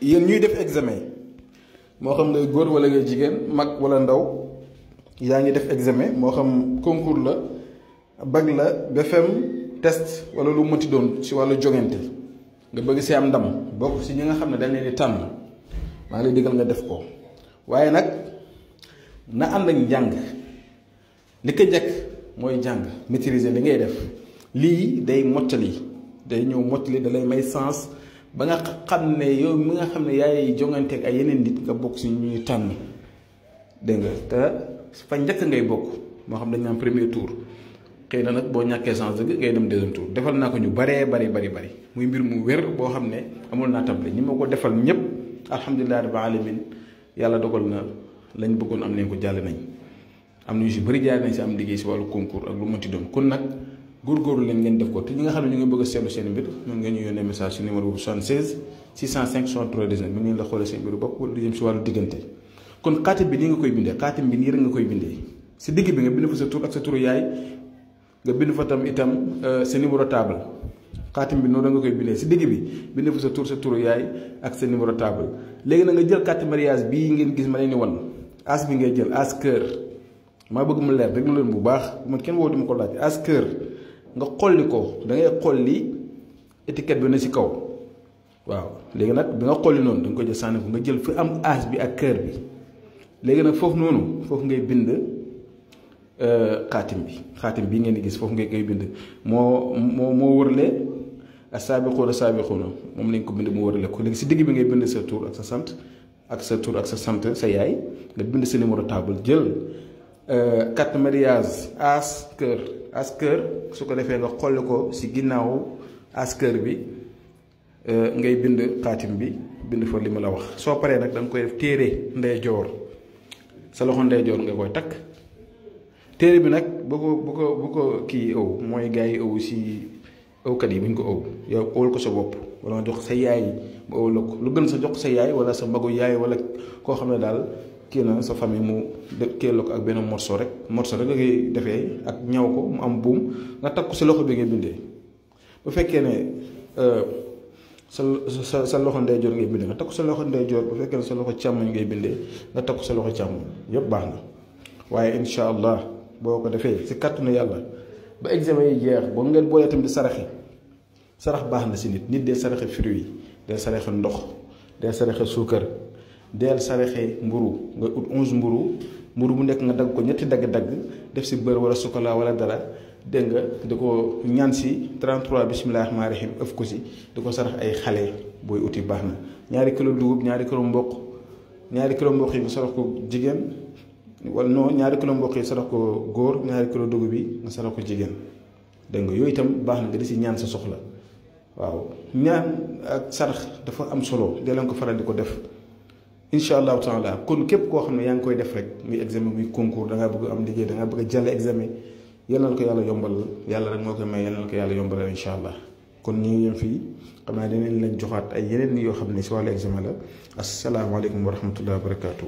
yéen ñuy def examen moo xam ngay góor wala ngay jigéen mag wala ndaw yaa ngi def examen moo xam concours la bac la BFEM test wala lu mënti doon ci wàllu jogante nga bëgg si am ndam bokk si ñi nga xam ne dañ leen di tànn maa ngi lay digal nga def ko waaye nag na ànd ak njàng li ko njëkk mooy jàng maîtriser li ngay def lii day mottali day ñëw mottali da lay may sens ba nga xam ne yow mi nga xam ne yaay jonganteeg ay yeneen nit nga bokk si ñuy tànn dégg nga te fa njëkk ngay bokk moo xam dañ naan premier tour xëy na nag boo ñàkkee chance dëgg ngay dem deuxième tour defal naa ko ñu bari muy mbir mu wér boo xam ne amul naa table ñi ma ko defal ñëpp alhamdulilah rabbil alamin yàlla dogal na lañ bëggoon am nañ ko jàll nañ am nañu si bëri jaar nañ si am liggéey si wàllu concours ak lu mënti doon kon nag góorgóorlu leen ngeen def ko te ñi nga xam ne ñu ngi bëgg a seetlu seen mbir mën ngeen ñu yónnee message si numéro bu 76 605 63 19 mi ngeen la xoolee seen mbiru bopp wala lu jëm si wàllu diggante kon xaatim bi nii nga koy bindee xaatim bi nii rek nga koy bindee si digg bi nga bind fa sa tur ak sa turu yaay nga bind fa tam itam sa numéro table xaatim bi noonu nga koy bindee si digg bi bind fa sa tur sa turu yaay ak sa numéro table léegi na nga jël carte mariage bii ngeen gis ma leen ni wan as bi ngay jël as cœur maa bëgg mu leer rek lu leen bu baax man kenn woo di ma ko laaj as cœur nga xolli ko da ngay xolli étiquette bi na si kaw waaw léegi nag bi nga xolli noonu da nga koy jël sànni ko nga jël fi am as bi ak cœur bi léegi nag foofu noonu foofu ngay bind xaatim bi ngeen di gis foofu ngay koy bind moo wërle as-saabiquuna moom lañ ko bind mu wërle ko léegi si digg bi ngay bind sa tur ak sa sant ak sa tur ak sa sant sa yaay nga bind sa numéro table jël carte mariage as cœur su ko defee nga xolli ko si ginnaaw as cœur bi ngay bind xaatim bi bind fa li ma la wax soo paree nag da nga koy def téere ndeyjoor sa loxo ndeyjoor nga koy takk téere bi nag bu ko kii ëw mooy gars yi ëw si ëwkat yi bu ñu ko ëw yow ëwal ko sa bopp wala nga jox sa yaay mu ëw la ko lu gën sa jox sa yaay wala sa mbagu yaay wala koo xam ne daal kii na sa famille mu kii la ko ak benn morceau rek nga koy defee ak ñaw ko mu am buum nga takk ko sa loxo bi ngay bindee bu fekkee ne sa loxo ndeyjoor ngay bindee nga takk ko sa loxo ndeyjoor bu fekkee ne sa loxo càmmoñ ngay bindee nga takk ko sa loxo càmmoñ yëpp baax na waaye incha allah boo ko defee si kàttanu yàlla ba examen yi jeex boo ngeen boolee tamit di sarax baax na si nit dee saraxe fruit dee saraxe ndox dee saraxe suukar deel saraxe mburu nga ut 11 mburu bu nekk nga dagg ko ñetti dagg-dagg def si beurre wala chocolat wala dara dégg nga di ko ñaan si 33 bismillahi rahmaani rahim ëf ko si di ko sarax ay xale booy uti baax na ñaari kilo dugub ñaari kilo mboq yi nga sarax ko jigéen wala non ñaari kilo mboq yi sarax ko góor ñaari kilo dugub bi nga sarax ko jigéen dégg nga yooyu itam baax na nga di si ñaan sa soxla waaw ñaan ak sarax dafa am solo dee leen ko faral di ko def incha allahu taala kon képp koo xam ne yaa ngi koy def rek muy examen muy concours da ngaa bëgg am liggéey da ngaa bëgg a jàll examen yal na ko yàlla yombal yàlla rek moo koy may yal na ko yàlla yombalal incha allah kon ñu ngi yem fii xam naa dinañ leen joxaat ay yeneen yoo xam ne si wàllu examen la asalaamaaleykum wa rahmatullahi wa barakaatu.